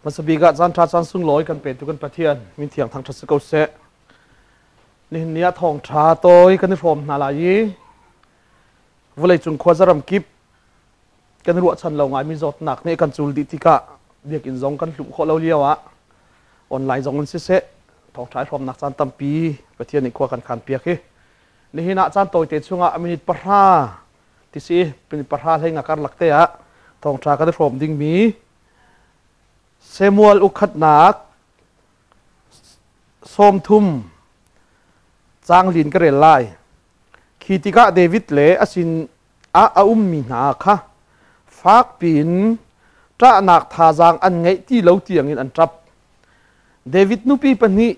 Hmasa bik ah caan ṭha caan sunglawi kan petu kan Pathian min thiang thangṭhat si ko seh. Nihin ni ah thawngṭha tawi kan i hrawm hna lai i vawleicung khuaza kip kan ruahchan lo ngaimi zawtnak nih kan cul dih tikah biakinn zong kan hluh khawh lo lio ah online zong in siseh thawngṭha i hrawmnak caan tampi Pathian nih khua kan khan piak hi nihin ah caan tawite chungah minute 10 ti si minute 10 hlei nga karlak te ah thawngṭha kan i hrawm dingmi Samuel ukhatnak 30 caang lin ka rel lai. Khi tikah David le a sin ah a ummi hna kha fakpi in ṭahnak thazaang an ngeih ti lo tiangin an ṭap. David nupi pahnih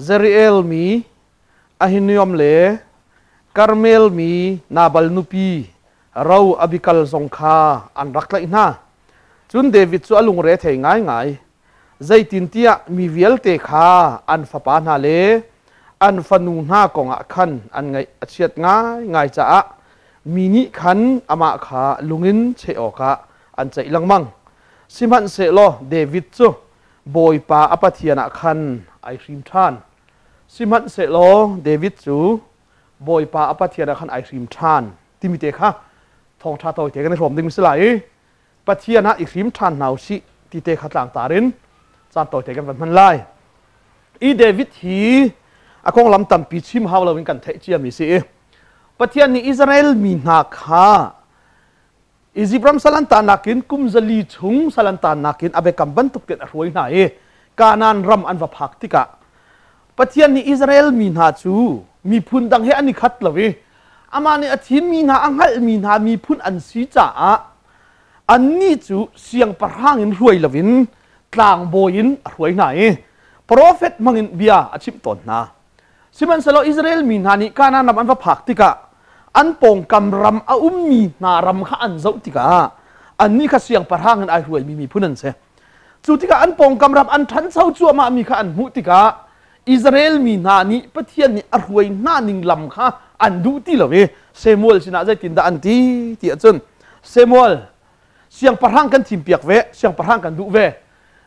Jeriel mi Ahinoam le Karmel mi Nabal nupi ro Abigail zong kha an rak tlaih hna. Cun David cu a lungre thei ngaingai. Zeitintiah mi vialte kha an fapa hna le an fanu hna kongah khan an ngaih a chiat ngaingai caah mi nih khan amah kha lungin cheh awkah an ceih lengmang. Sihmanhsehlaw David cu Bawipa a Pathian ah khan ai hrim ṭhan. Sihmanhsehlaw David cu Bawipa a Pathian ah khan ai hrim ṭhan timi te kha thawngṭha tawite kan i hrawm ding si lai i Pathian ah i hrim ṭhan hna usih ti te kha tlangtar in caan tawite kan van hman lai. I David hi a konglam tampi chim hau loin kan theih ciami si i Pathian nih Israel mi hna kha Izipt ram sal an tannak in kum 400 chung sal an tannak in a biakam bantuk tein a hruai hna i Kanaan ram an va phak tikah Pathian nih Israel mi hna cu miphun dang he an i khat lo i amah nih a thimmi hna a hngalhmi hna miphun an si caah annih cu siangpahrang in hruai loin tlangbawi in a hruai hna i profet hmangin bia a chimh tawn hna. Sihmanhsehlaw Israel mi hna nih Kanaan ram an va phak tikah an pawngkam ram a ummi hna ram kha an zoh tikah annih kha siangpahrang in ai hruaimi miphun an si. Cu tikah an pawngkam ram an ṭhancho cuahmahmi kha an hmuh tikah Israel mi hna nih Pathian nih a hruai hna ning lam kha an duh ti lo i Samuel sinah zeitindah an ti ti ahcun Samuel siangpahrang kan thimpiak ve siangpahrang kan duh ve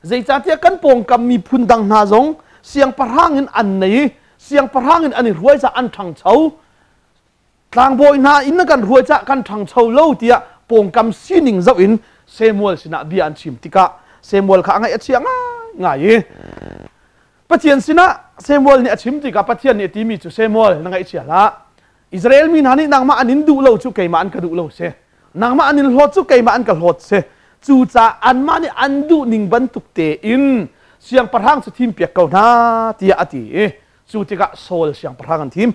zeicahtiah kan pawngkam miphun dang hna zong siangpahrang in an nei i siangpahrang in an i hruai caah an ṭhangcho tlangbawi hna in na kan hruai caah kan ṭhangcho lo tiah pawngkam sining zoh in Samuel sinah bia an chim tikah Samuel kha a ngaih a chia ngaingai i Pathian sinah Samuel nih a chim tikah Pathian nih a timi cu Samuel na ngaihchia hlah Israel mi hna nih nangmah an in duh lo cu keimah an ka duh lo si nangmah an in hlawt cu keimah an ka hlawt si cucaah anmah nih an duh ning bantuk tein siangpahrang cu thimpiak ko hna tiah a ti i cu tikah Saul siangpahrang an thim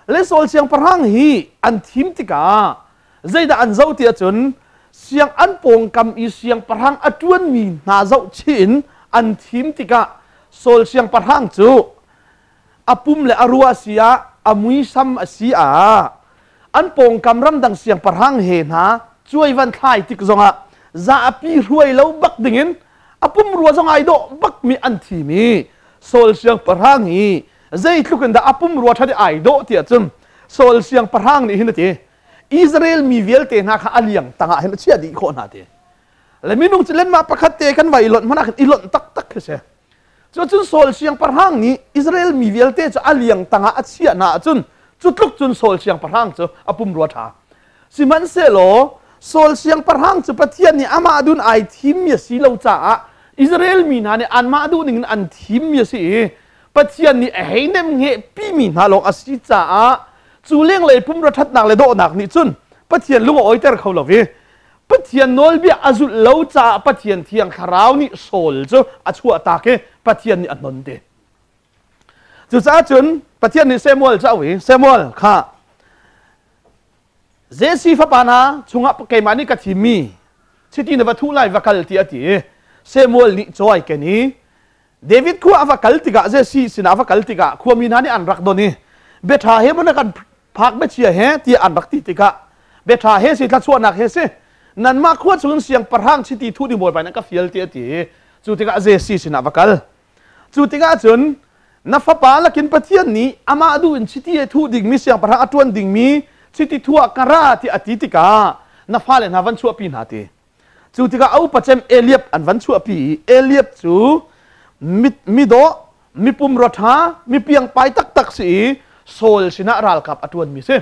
le Saul siangpahrang hi an thim tikah zeidah an zoh ti ahcun siang an pawngkam i siangpahrang a ṭuanmi hna zoh chih in an thim tikah Saul siangpahrang cu a pum le a rua si ah a muisam a si ah an pawngkam ramdang siangpahrang he hna cuai van thlai tik zongah zapi hruai lo bak dingin a pumrua zong ai dawh bak mi an thim i Saul siangpahrang hi zeitluk in dah a pumrua ṭhat i ai dawh tiah cun Saul siangpahrang nih hin a ti Israel mi vialte hna kha a liang tangah hin a chiah dih khawh hna ti le minung cu lenmah pakhat te kan va i lonh hmanh ah khin i lonh taktak khi si cucun Saul siangpahrang nih Israel mi vialte cu a liang tangah a chiah hna ahcun cu tluk cun Saul siangpahrang cu a pumrua ṭha sihmanhsehlaw Saul siangpahrang cu Pathian nih amah dun ai thimmi a si lo caah Israel mi hna nih anmah duh ning in an thimmi a si i Pathian nih a hei nemhngeh pimi hna lawng a si caah cu lenglei pumrua ṭhatnak le dawhnak nih cun Pathian lung a awiter kho lo i Pathian nawlbia a zulh lo caah Pathian thiang thlarau nih Saul cu a chuahtak i Pathian nih a hnon ti. Cucaah cun Pathian nih Samuel cu a auh i Samuel kha Jesse fapa hna chungah keimah nih ka thimmi chiti na va thuh lai va kal ti a ti i Samuel nih caw ai ken i David khua a va kal tikah Jesse sinah a va kal tikah khuami hna nih an rak don i biaṭha he maw na kan phak biachia he tiah an rak ti tikah biaṭha he si thluachuahnak he si nanmah khua chungin siangpahrang chiti thuh ding bawipa nih ka fial ti a ti i cu tikah Jesse sinah va kal Cu tikah cun na fapa lakin Pathian nih amah duh in chiti a thuh dingmi siangpahrang a ṭuan dingmi chiti thuah ka ra ti a ti tikah na fale hna van chuahpi hna ti. Cu tikah a upa cem Eliab an van chuahpi i Eliab cu midawh, mi pumrua ṭha, mi piangpai taktak si i Saul sinah ralkap a ṭuanmi si.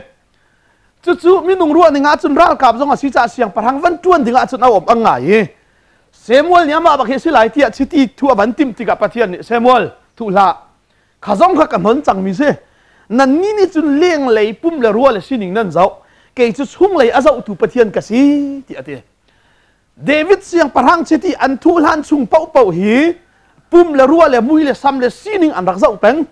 Cucu minung ruah ning ahcun ralkap zong a si caah siangpahrang van ṭuan ding ahcun a awm ang ngai i Samuel nih amah bak hi a si lai tiah chiti thu a van timh tikah Pathian nih Samuel thuh hlah kha zong kha ka hnon cangmi si nannih nih cun lenglei pum le rua le sining nan zoh kei cu chunglei a zohtu Pathian ka si tiah a ti. David siangpahrang chiti an thuh hlan chung paohpaoh hi pum le rua le mui le sam le sining an rak zoh peng.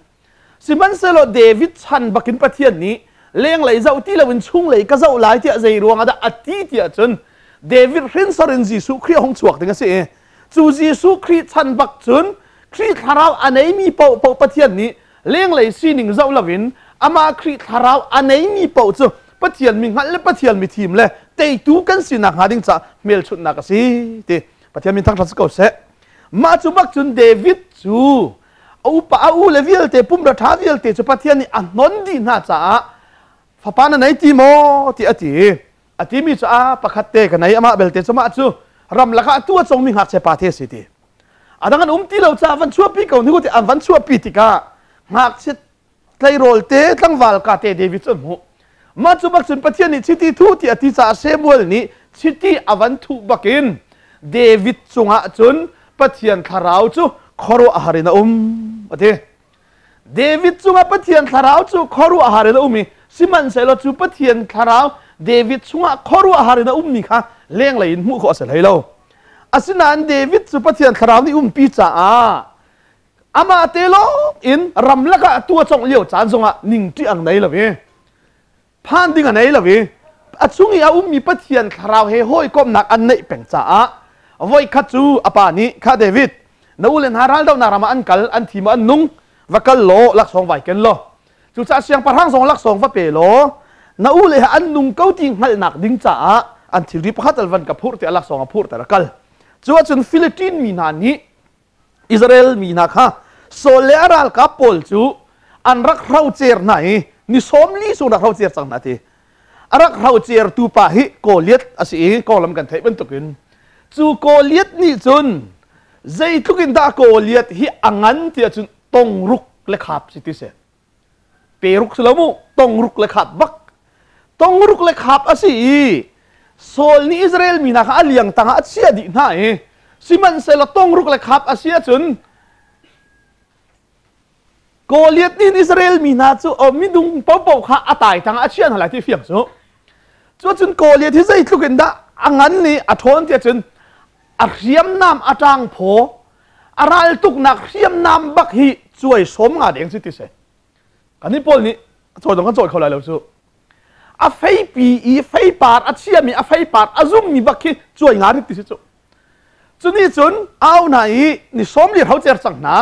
Sihmanhsehlaw David chan bakin Pathian nih lenglei zoh ti loin chunglei ka zoh lai tiah zei ruangah dah a ti tiah cun David hrinsor in Jesuh Khrih a hung chuak ding a si i cu Jesuh Khrih chan bak cun Khrih thlarau a neimi paohpaoh Pathian nih lenglei sining zoh loin amah Khrih thlarau a neimi paoh cu Pathian mi hngalh le Pathian mi thim le teitu kan sinak hnga ding caah hmelchunhnak a si ti Pathian min thangṭhat si ko seh. Mah cu bak cun David cu a upa a u le vialte pumra ṭha vialte cu Pathian nih a hnon dih hna caah fapa na nei ti maw ti a ti. A timi cu a pakhat te ka nei amah belte cu mah cu ram lakah atu a congmi ngakchia pa te a si ti. A dang an um ti lo caah van chuahpi ko ni ti an van chuahpi tikah ngakchia tleirawl te tlangval ka te David cu an hmuh. Mah cu bak cun Pathian nih chiti thu ti a ti caah Samuel nih chiti a van thuh bakin David cungah cun Pathian thlarau cu khuaruahhar in a um a ti. David cungah Pathian thlarau cu khuaruahhar in a um i sihmanhsehlaw cu Pathian thlarau David chungah khuaruahhar in a ummi kha lenglei in hmuh khawh a si hlei lo. Asinain David cu Pathian thlarau nih umpi caah amah te lawng in ramlak ah atu a congh lio caan zongah ningṭi ang nei lo i phan ding a nei lo i a chung i a ummi Pathian thlarau he hawikomhnak an neih peng caah voikhat cu a pa nih kha David na u le hna raldohnak ram ah an kal an thi maw an nung va kal law laksawng vai ken law cucaah siangpahrang zong laksawng va pe law na u le he an nung ko ti hngalhnak ding caah an thilri pakhat al van ka phurh tiah laksawng a phurh ter a kal cu ahcun Philippine mi hna nih Israel mi hna kha Saul le a ralkap pawl cu an rak hrocer hna i ni 40 chung rak hrocer cang hna ti. A rak hrocertu pa hi Goliath a si i konglam kan theih bantukin cu Goliath nih cun zeitluk in dah Goliath hi a ngan ti ahcun tongruk le khap si ti si. Peruk si lo mu tongruk le khap bak. Tongruk le khap a si i Saul nih Israel mi hna kha a liang tangah a chiah dih hna i sihmanhsehlaw tongruk le khap a si ahcun Goliath nih Israel mi hna cu midung paohpaoh kha a tai tangah a chiah hna lai ti fiang cu. Cuacun Goliath hi zeitluk in dah a ngan i a ṭhawn ti ahcun a hriamnam a ṭang phaw a raltuknak hriamnam bak hi cuai 50 deng si ti si. Kan pawl nih cawi dong kan cawi kho lai lo cu. A feipi i feipar a chiami a feipar a zummi bak khi cuai nga rit ti si cu. Cuni cun au hna i ni 40 hrocer cang hna.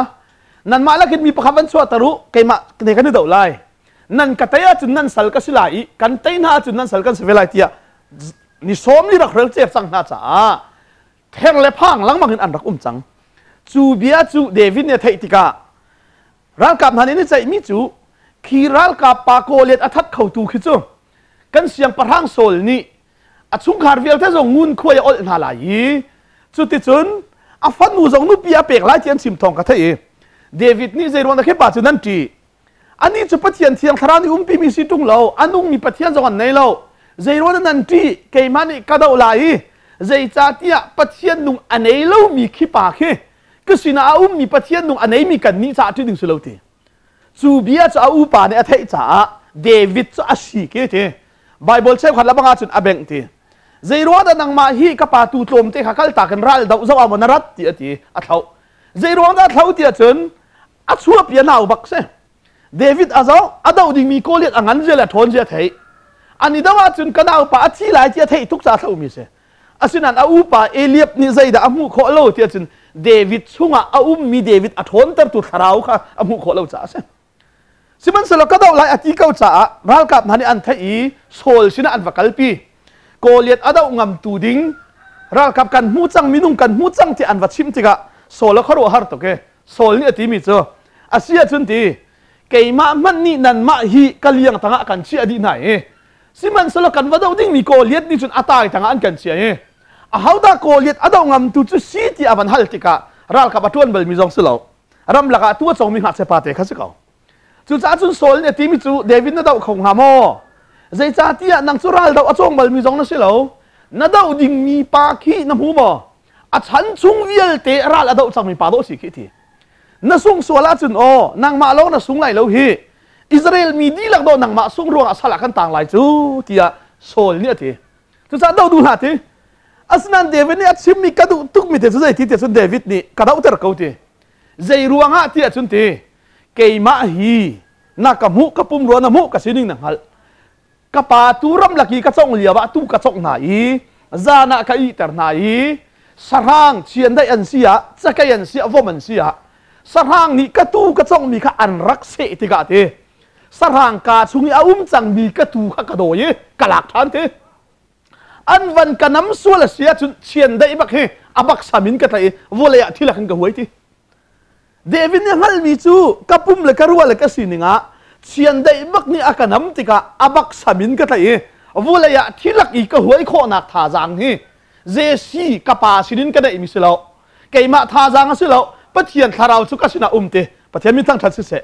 Nanmah lakin mi pakhat van chuahter u, keimah ne kan i doh lai. Nan ka tei ahcun nan sal ka si lai i kan tei hna ahcun nan sal kan si ve lai tiah ni 40 rak hrelcer cang hna caah ther le phang lengmang in an rak um cang. Cu bia cu David nih a theih tikah ralkap hna nih an i ceihmi cu khi ralkap pa Goliath a that khotu khi cu kan siangpahrang Saul nih a chungkhar vialte zong ngunkhuai a olh hna lai i cuticun a fanu zong nupi a pek lai ti an chim thawng ka theih i David nih zei ruang dah khi pa cu nan ṭih anih cu Pathian thiang thlarau nih umpimi si ṭung lo a nungmi Pathian zong an nei lo zei ruang dah nan ṭih keimah nih ka doh lai i zeicahtiah Pathian nung a nei lomi khi pa khi ka sinah a ummi Pathian nung a neimi kannih caah ṭih ding si lo ti cu bia cu a upa nih a theih caah David cu a si ke ti Bible cheukhat le bangah cun a bengh ti zei ruang dah nangmah hi ka pa tu tlawm te kha kal ta kan ral doh zoh ah maw na rat ti a ti a thloh zei ruang dah a thlo ti ahcun a chuahpi a nau bak si David a zoh a doh dingmi Goliath a ngan zia le a ṭhawn zia a theih an i doh ahcun ka naupa a thi lai ti a theih tuk caah a thlohmi si asinain a upa Eliab nih zeidah a hmuh khawh lo ti ahcun David chungah a ummi David a ṭhawntertu thlarau kha a hmuh khawh lo caah a si sihmanhsehlaw ka doh lai a ti ko caah ralkap hna nih an theih i Saul sinah an va kalpi Goliath a doh ngamtu ding ralkap kan hmu cang minung kan hmu cang ti an va chimh tikah Saul a khuaruahhar tuk i Saul nih a timi cu a si ahcun ti keimah hmanh nih nanmah hi ka liang tangah kan chiah dih hna i sihmanhsehlaw kan va doh dingmi Goliath nih cun a tai tangah an kan chiah i. Ahodah Goliath a do ngamtu cu si ti a van hal tikah ralkap a ṭuan balmi zong si lo. Ramlak ah tu a congmi ngakchia pa te kha si ko. Cucaah cun Saul nih a timi cu David na doh kho hnga maw? Zeicahtiah nang cu ral doh a cawng balmi zong na si lo. Na doh dingmi pa khi na hmu maw? A chan chung vialte ral a doh cangmi pa dawh si khi ti. Na sung sual ahcun aw nangmah lawng na sung lai lo hi. Israel mi dihlak dawh nangmah sung ruangah sal ah kan tang lai cu tiah Saul nih a ti. Cucaah doh duh hlah ti. Asinain David nih a chimmi ka duh tukmi te cu zei ti tiah cun David nih ka dohter ko ti. Zei ruangah ti ahcun ti keimah hi na ka hmuh ka pum rua na hmuh ka sining na hngalh. Ka pa tu ramlak i ka cong lio ah tu ka congh hna i zan ah ka ihter hna i sahrang chiandeih an si ah cakei an si ah vom an si ah sahrang nih ka tuu ka conghmi kha an rak seh tikah ti sahrang kaa chung i a um cangmi ka tuu kha ka dawi i ka lak ṭhan ti. An van ka nam sual a si ahcun chiandeih bak hi a bak sam in ka tlaih i vawlei ah thilak in ka huai ti. David nih hngalhmi cu ka pum le ka ruah le ka sining ah chiandeih bak nih a ka nam tikah a bak sam in ka tlaih i vawlei ah thilak i ka huai khawhnak thazaang hi Jesse ka pa sinin ka neihmi si lo. Keimah thazaang a si lo. Pathian thlarau cu ka sinah um ti. Pathian min thangṭhat siseh.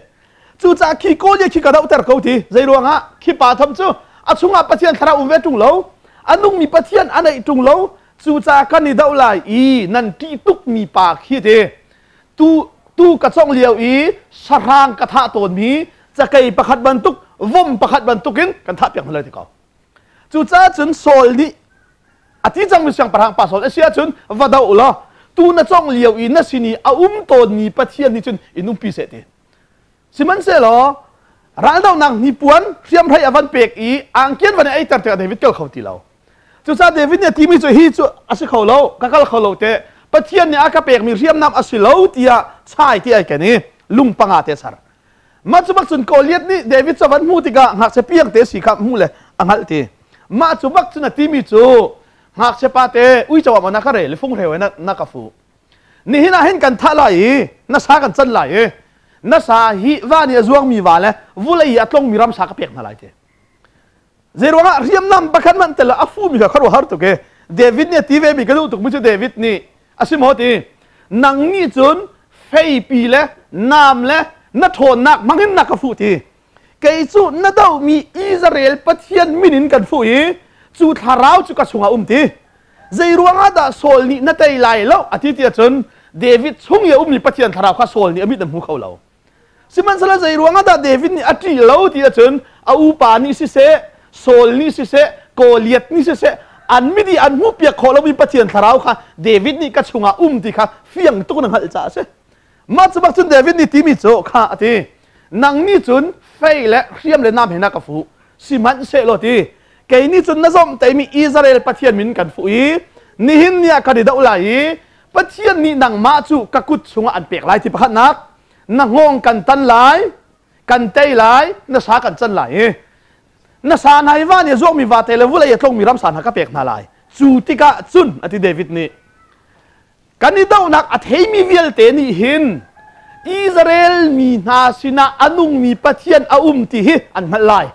Cucaah khi kawl khi ka dohter ko ti. Zei ruangah khi pa tham cu a chungah Pathian thlarau um ve ṭung lo. A nungmi Pathian a neih ṭung lo. Cucaah kan i doh lai i nan ṭih tukmi pa khi ti. Tu tu ka congh lio i sahrang ka thah tawnmi cakei pakhat bantuk vom pakhat bantukin kan thah piak hna lai ti ko. Cucaah cun Saul nih a ti cangmi siangpahrang pa Saul a si ahcun va doh law tu na congh lio i na sin i a um tawnmi Pathian nih cun in umpi seh ti. Sihmanhsehlaw raldohnak hnipuan hriamhrei a van pek i angkian van i eiter tikah David kal kho ti lo. Cucaah David nih a timi cu hi cu a si kho lo, ka kal kho lo te. Pathian nih a ka pekmi hriamnam a si lo tiah chai ti ai ken i lung panga te a ser. Mah cu bak cun Goliath nih David cu a van hmuh tikah ngakchia piang te si kha hmuh le a hngalh ti. Mah cu bak cun a timi cu ngakchia pa te uico ah maw na ka rel i funghreu in na ka fuh. Nihin ah hin kan thah lai i na sa kan can lai i na sa hi van i a zuangmi va le vulei i a tlongmi ramsa ka pek hna lai ti. Zeiruangah hriamnam pakhat hmanh tel a fumi kha khuaruahhar tuk i David nih a ti vemi ka duh tukmi cu David nih a si maw ti nang nih cun feipi le nam le na ṭhawnnak hmangin na ka fuh ti kei cu na dohmi Israel Pathian min in kan fuh i cu thlarau cu ka chungah um ti zei ruangah dah Saul nih na tei lai lo a ti tiah cun David chung i a ummi Pathian thlarau kha Saul nih a mit a hmu kho lo. Sihmanhsehlaw zei ruangah dah David nih a ṭih lo ti ahcun a upa nih siseh, Saul nih siseh, Goliath nih siseh, an mit i an hmuhpiak khawh lomi Pathian thlarau kha David nih ka chungah um ti kha fiang tuk in a hngalh caah a si. Mah cu bak cun David nih timi cu kha a ti. Nang nih cun fei le hriam le nam he na ka fuh. Sihmanhsehlaw ti kei nih cun na zomhteimi Israel Pathian min kan fuh i nihin ni ah kan i doh lai i Pathian nih nangmah cu ka kut chungah an pek lai ti pakhatnak na hngawng kan tan lai kan tei lai na sa kan can lai i na sa hna hi van i a zuangmi vate le vulei a tlongmi ramsa hna ka pek hna lai. Cu tikah cun a ti David nih kan i dohnak a theimi vialte nih hin Israel mi hna sinah a nungmi Pathian a um ti hi an hngalh lai.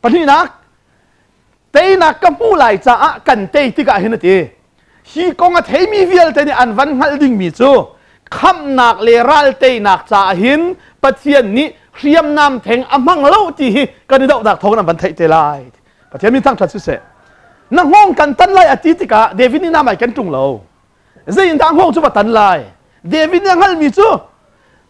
Pahnihnak, teinak ka hmuh lai caah kan tei tikah hin a ti. Hi kong a theimi vialte nih an van hngalh dingmi cu khamhnak le ral teinak caah hin Pathian nih hriamnam theng a hmang lo ti hi kan i dohnak thawng an van theih te lai. Pathian min thangṭhat siseh. Na hngawng kan tan lai a ti tikah David nih namai kan ṭung lo. Zei in dah hngawng cu va tan lai? David nih a hngalhmi cu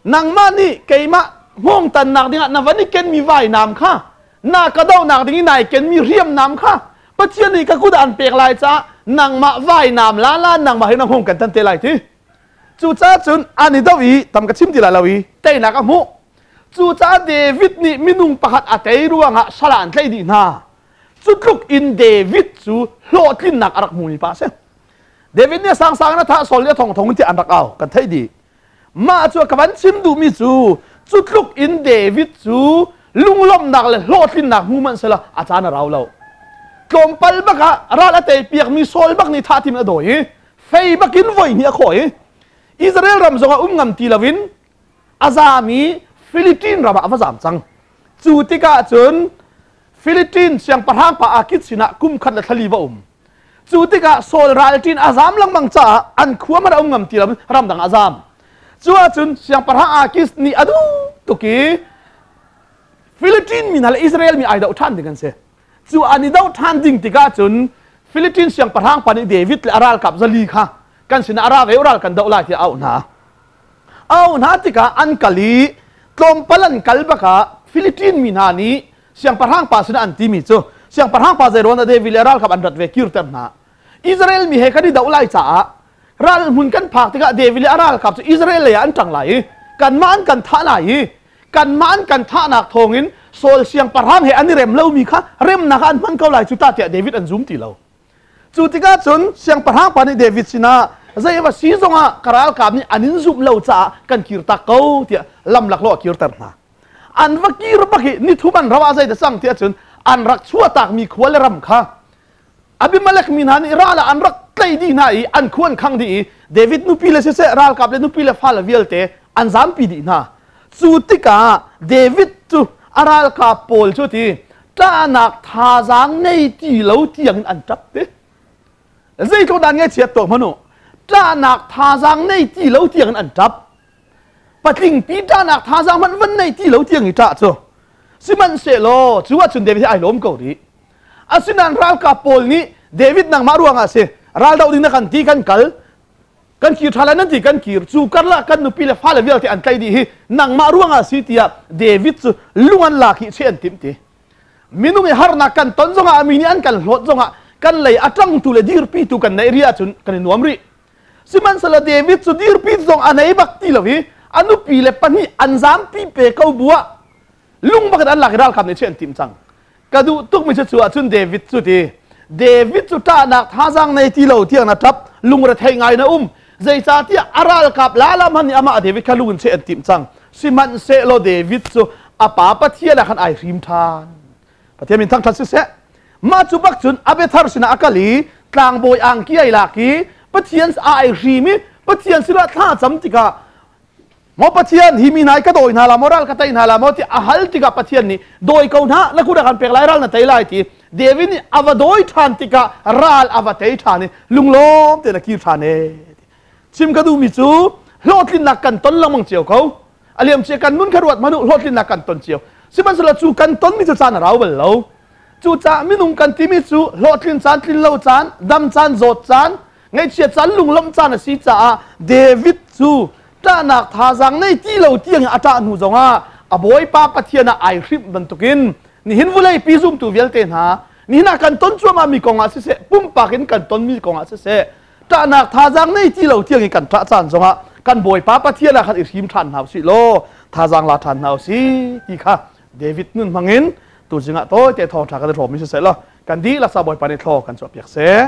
nangmah nih keimah hngawng tannak dingah na van i kenmi vainam kha na ka dohnak ding i nai kenmi hriamnam kha Pathian nih ka kut ah an pek lai caah nangmah vainam la la nangmah hi na hngawng kan tan te lai ti. Cucaah cun an i doh i tam ka chim ti lai lo i teinak a hmuh. Cucaah David nih minung pakhat a tei ruangah sal ah an tlaih dih hna. Cu tluk in David cu hlawhtlinnak a rak hmumi pa a si. David nih sangsang in a thah Saul nih a thongthong in tiah an rak au kan theih dih. Mah cu ka van chim duhmi cu cu tluk in David cu lunglawmhnak le hlawhtlinnak hmu hmanh sehla a caan a rau lo. Tlawmpal bak ah ral a tei piakmi Saul bak nih thah tim a dawi i fei bakin voi hnih a khawh i Israel ram zongah um ngam ti loin a zaam i Philippine ram ah a va zaam cang. Cu tikah cun Philippine siangpahrang pa Akit sinah kum khat le thlali va um. Cu tikah Saul ralṭin a zam lengmang caah an khua man a um ngam ti lo, ramdang a zam. Cu ahcun siangpahrang Akis nih a duh tuk i Philippine mi hna le Israel mi ai doh ṭhan ding an si. Cu an i doh ṭhan ding tikah cun Philippine siangpahrang pa nih David le a ralkap 400 kha kan sinah a ra ve ral kan doh lai tiah a auh hna. A auh hna tikah an kal i tlawmpal an kal bakah Philippine mi hna nih siangpahrang pa sinah an timi cu, siangpahrang pa zeiruang dah David le ralkap an rat ve, kirter hna. Israel mi he kan i doh lai caah ral hmun kan phak tikah David le a ralkap cu Israel lei ah an ṭang lai i kanmah an kan thah lai i kanmah an kan thahnak thawngin Saul siangpahrang he an i rem lomi kha remnak ah an hman ko lai cu ta tiah David an zum ti lo. Cu tikah cun siangpahrang pa nih David sinah, zei va si zongah ka ralkap nih an in zumh lo caah kan kirtak ko, tiah lamlak lo a kirter hna. An va kir bak i nithum an ram ah zei dah cang tiah cun an rak chuahtakmi khua le ram kha Abimelech mi hna nih ral ah an rak tlaih dih hna i an khu an khang dih i David nupi le siseh, ralkap le nupi le fale vialte an zampi dih hna. Cu tikah David cu a ralkap pawl cu ti ṭahnak thazaang nei ti lo tiang in an ṭap ti. Zeitluk dan ngaihchiat tuah hmanh u. Ṭahnak thazaang nei ti lo tiang in an ṭap. Patling pi ṭahnak thazaang hmanh van nei ti lo tiang i ṭah cu. Sihmanhsehlaw cu ahcun David hi ai lawm ko rih. Asinain ralkap pawl nih, David, nangmah ruangah a si, raldoh ding na kan ti, kan kal, kan kir ṭha lai nan ti, kan kir, cu karlah kan nupi le fale vialte an tlaih dih hi nangmah ruangah a si, tiah David cu lung an lak i cheh an timh ti. Minung i harnak kan ton zongah, mi nih an kan hlawt zongah, kan lei a ṭangtu le dirpitu kan neih rih ahcun kan i nuam rih. Sihmanhsehlaw David cu dirpi zong a nei bak ti lo i a nupi le pahnih an zampi pe ko buah lung bakin an lak i ralkap nih cheh an timh cang. Ka duh tukmi cu, cu ahcun David cu ti, David cu ṭahnak thazaang nei ti lo tiang na ṭap, lungrethei ngai na um, zeicahtiah a ralkap lala hmanh nih amah David kha lung in cheh an timh cang. Sihmanhsehlaw David cu a pa Pathian ah khan ai hrim ṭhan. Pathian min thangṭhat siseh. Mah cu bak cun Abiathar sinah a kal i tlangbawi angki ai lak i Pathian a ai hrim i Pathian sinah thla cam tikah, "Maw Pathian, hi mi hna hi ka dawi hna la maw, ral ka tei hna la maw?" ti a hal tikah Pathian nih, "Dawi ko hna, na kut ah kan pek lai, ral na tei lai," ti. David nih a va dawi ṭhan tikah ral a va tei ṭhan i lunglawm tein a kir ṭhan e. Chim ka duhmi cu, hlawhtlinnak kan ton lengmang cio ko. A liamcia kan nun kha ruat hmanh u, hlawhtlinnak kan ton cio. Sihmanhsehlaw cu kan tonmi cu caan a rau bal lo. Cucaah minung kan timi cu hlawhtlin caan, tlin lo caan, dam caan, zawt caan, ngaihchiat caan, lunglawmh caan a si caah David cu ṭahnak thazaang nei ti lo tiang a ṭah hnu zongah a Bawipa Pathian ah ai hrimh bantukin nihin vulei pi zumtu vialte hna, nihin ah kan ton cuahmah mi kong ah siseh, pumpak in kan tonmi kong ah siseh, ṭahnak thazaang nei ti lo tiang in kan ṭah caan zongah kan Bawipa Pathian ah khan i hrim ṭhan hna usih law thazaang la ṭhan hna usih ti kha David nun hmangin tuzing ah tawite thawngṭha kan i hrawmmi siseh law kan dihlak sa Bawipa nih thlaw kan chuahpiak seh.